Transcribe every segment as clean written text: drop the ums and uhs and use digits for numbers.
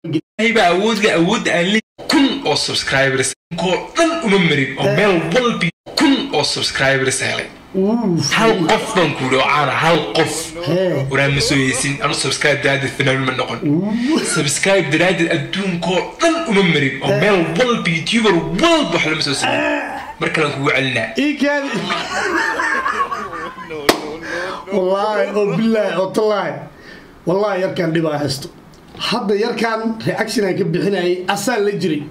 Ilaahay baa awoodga awoodda aan le 1000 oo subscribers koo dhan uma marin oo meel walbi 1000 oo subscribers helay. Hal qof baan ku yidhi oo caana, hal qof. Hee. Waraa ma soo heysin anu subscribe daraaddeed fanaan ma noqon. Subscribe daraaddeed adduunkoo dhan uma marin oo meel walba youtuber walba wax lama soo sameyn. Mar kalean kugu celinaa. Ii kaadi. Wallaahi oo bilaahi oo tallaahi, wallaahi yarkaan dhibaa haysto. Hadda yarkaan reaction aan ka bixinayay, asaan la jiray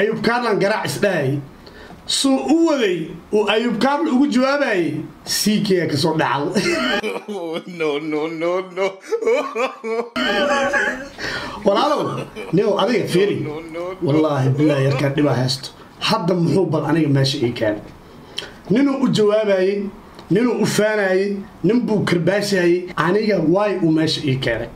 Ayub Kaarlan garaac isdhahayay, suu u waday uu Ayub Kaarlan ugu jawaabayay, CK ka soo dhacal. No, no, no, no. Walaalow nio adiga fiiri, wallaahi bilaahi yarkaan dhibaa haysto. Hadda muxuu bal aniga meesha ii keenay? Ninuu u jawaabayey, ninuu u faanayey, nin buu karbaashayey, aniga waay uu meesha ii keenay?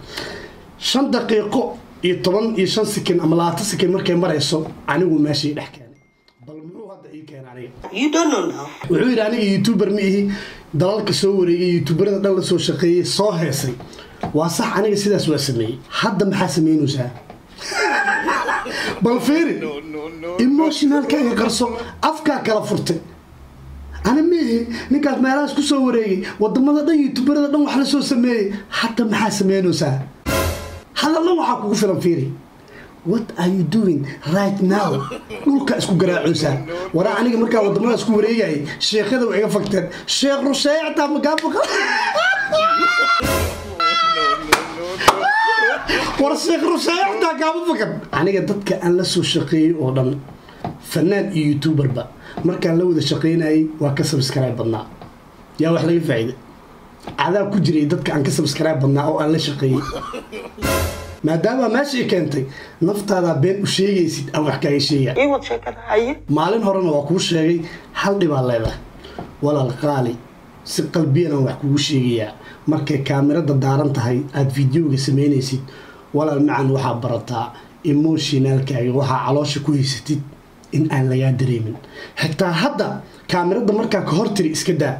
5 daqiiqo iyo 15 second ama 20 second markay marayso anigu meesha ii dhex keenay. Bal muxuu hadda ii keenay aniga? You don't know now. Wuxuu yidhi aniga youtuber ma ihi, dalalka soo wareegay, youtuberada dhan la soo shaqeeyey, soo heesay. Waa sax, aniga sidaas waa sameeyey. Hadda maxaa samaynaysaa? Bal fiiri, emotionalkaaga qarso, afkaa kala furtay. Ani miihi ninkaas meelahaas ku soo wareegay, wadamada dhan, youtuberada dhan wax la soo sameeyey. Hadda maxaa samaynaysaa? Hadalna waxaa kugu filan. Fiiri, what are you doing right now? Dhulka isku garaacoosaa. Waraa aniga markaa wadamadaas ku wareegayay, sheekhada way iga fagteen. Sheekh Rusheeye xitaa makaa maqal. War Sheekh Rusheeye xitaa kaama fakan. Aniga dadka aan la soo shaqeeyey oo dhan, fanaan iyo youtuberba, markaan la wada shaqeynayay waa ka subscribe badnaa. Yaa wax laga faa'iiday? Cadaa ku jiray dadka aan ka subscribe badnaa oo aan la shaqeeyey. Maadaama meesha i keentay, naftaadaa been u sheegaysid, aan wax kaaga sheegaa. Ii wad sheekada, haye. Maalin horena waa kuu sheegay, hal dhibaa leedahay walaal qaali. Si qalbiyan aan wax kugu sheegayaa, markay kaamirada daaran tahay aad videoga samaynaysid, walaal macan, waxaa barataa emotionalkaaga, waxaa caloosha ku haysatid in aan lagaa dareemin. Xitaa hadda kaamirada markaa ka hor tiri iska daa,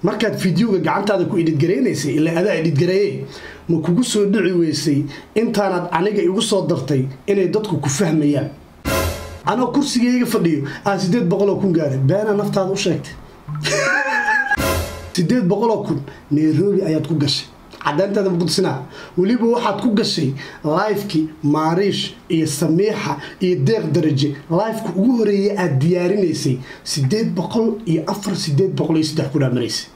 markaad videoga gacantaada ku editgaraynaysay, ilaa adaa editgareeye, ma kugu soo dhici weysay intaanaad aniga igu soo dartay inay dadku ku fahmayaan anoo kursigayga fadhiyo aan 800,000 gaaray? Beenaa naftaada u sheegtay. 800,000 Nairobi ayaad ku gashay, cadaantaada muqdisinaa. Weliba waxaad ku gashay livekii Maariish iyo Samiixa iyo Deeq Daraje, liveka ugu horeeyay aad diyaarinaysay, 804, 803 kunaa maraysay.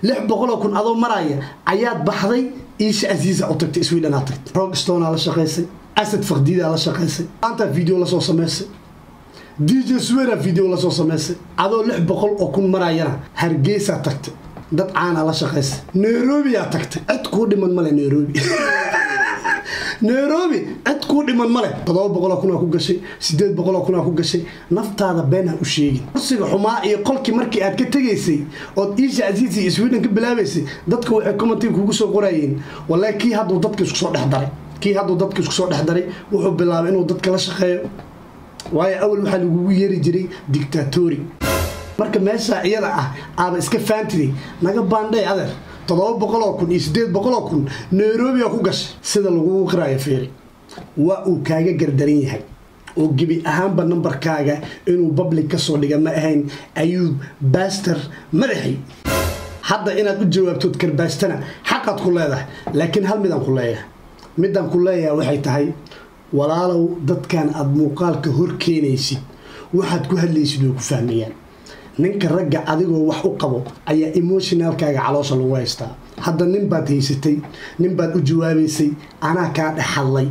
600,000 adoo maraya ayaad baxday, Iisha Asiisa u tagtay, Sweden aad tagtay, Rockstone la shaqaysay, Asad Fakdiida la shaqaysay, maanta video lasoo samaysay, DJ Swera video lasoo samaysay. Adoo 600,000 marayana Hargeysaa tagtay, dad caana la shaqaysay, Nairobi aa tagtay. Cid kuu dhiman male Nairobi. Nairobi cid kuu dhiman male. 700,000 aa ku gashay, 800,000 aa ku gashay. Naftaada been ha u sheegin. Kursiga xumaa iyo qolkii markii aad ka tegaysay ood Iisha Aziiz iyo Sweden ka bilaabaysay, dadka waxay commentiga kugu soo qorayeen: wallahi kii hadduu dadka isku soo dhex daray, kii hadduu dadka isku soo dhex daray, wuxuu bilaabay inuu dadka la shaqeeyo. Waayo awal waxaa lagugu yeeri jiray dictatori. Marka meesha iyada ah aaba iska faantiday naga baandhay adeer. 700,000 iyo 800,000 Nairobi aa ku gashay, sida lagugu qiraayo. Fiiri, waa uu kaaga gardaran yahay oo gebi ahaanba nambarkaaga inuu public ka soo dhiga ma ahayn. Ayuu baster madaxi hadda inaad u jawaabtood karbaastana xaqaad ku leedahay, laakiin hal midaan ku leeyahay, midaan ku leeyahay waxay tahay: walaalow, dadkan aad muuqaalka hor keenaysid waxaad ku hadlaysid way ku fahmayaan. Ninka ragga adigoo wax u qabo ayaa emotionalkaaga caloosha lagu haystaa. Hadda nin baad haysatay, nin baad u jawaabaysay, anaa kaa dhex hadlay.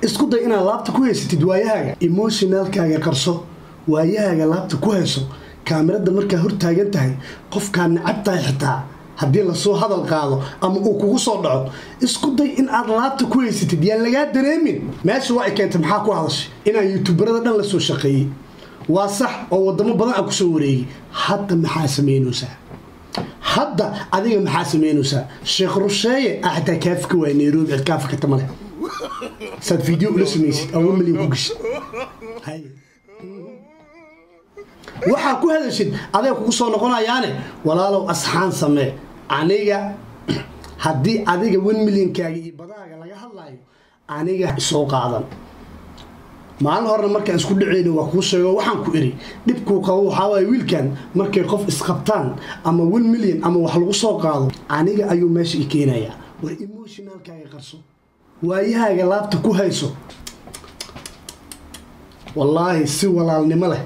Isku day inaad laabta ku haysatid waayahaaga, emotionalkaaga qarso, waayahaaga laabta ku hayso. Kaamirada markaa hor taagan tahay, qofkaa nacab tahay xitaa haddii lasoo hadal qaado ama uu kugu soo dhaco, isku day in aad laabta ku haysatid, yaan lagaa dareemin. Meesha waa ay keentay maxaa ku hadashay? Inaan youtuberada dhan la soo shaqeeyey waa sax oo wadamo badan aan kusoo wareegay. Hadda maxaa samaynaysaa? Hadda adiga maxaa samaynaysaa? Sheekh Rusheeye ah xitaa kaafika waay Nairobi, cid kaafikata male. Saad video ula samaysid awo milyan ku gashid. Haye. Waxaa ku hadashid adeeg kugu soo noqonayaane. Walaalow, asxaan samee. Aniga haddii adiga 1 millionkaaga iyo badahaaga laga hadlaayo, Aniga soo qaadan maalin horena markaan isku dhaceyna waa kuu sheego, waxaan ku iri dhibkuu qabo waxaa waaye wiilkan markay qof isqabtaan ama 1 million ama wax lagu soo qaado, aniga ayuu meesha i keenayaa. War emotionalkaaga qarso, waayahaaga laabta ku hayso. Wallaahi si walaalnimo leh,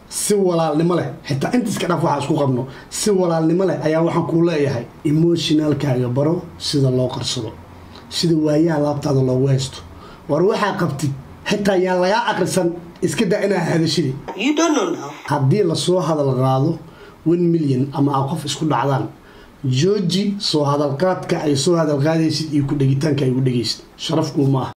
si walaalnimo leh, xitaa inta iska dhaaf waxaa isku qabno, si walaalnimo leh ayaa waxaan kuu leeyahay emotionalkaaga baro sida loo qarsado, sida waayaha laabtaada loogu haysto. War waxaa qabtid xitaa yaan lagaa aqrisan, iska daa inaa hadashidi. You don't know now. Haddii lasoo hadal qaado 1 million ama aa qof isku dhacdaan, jooji soo hadalqaadka ay soo hadal qaadaysid iyo ku dhegitaanka ay ku dhegaysid. Sharaf kuuma ah.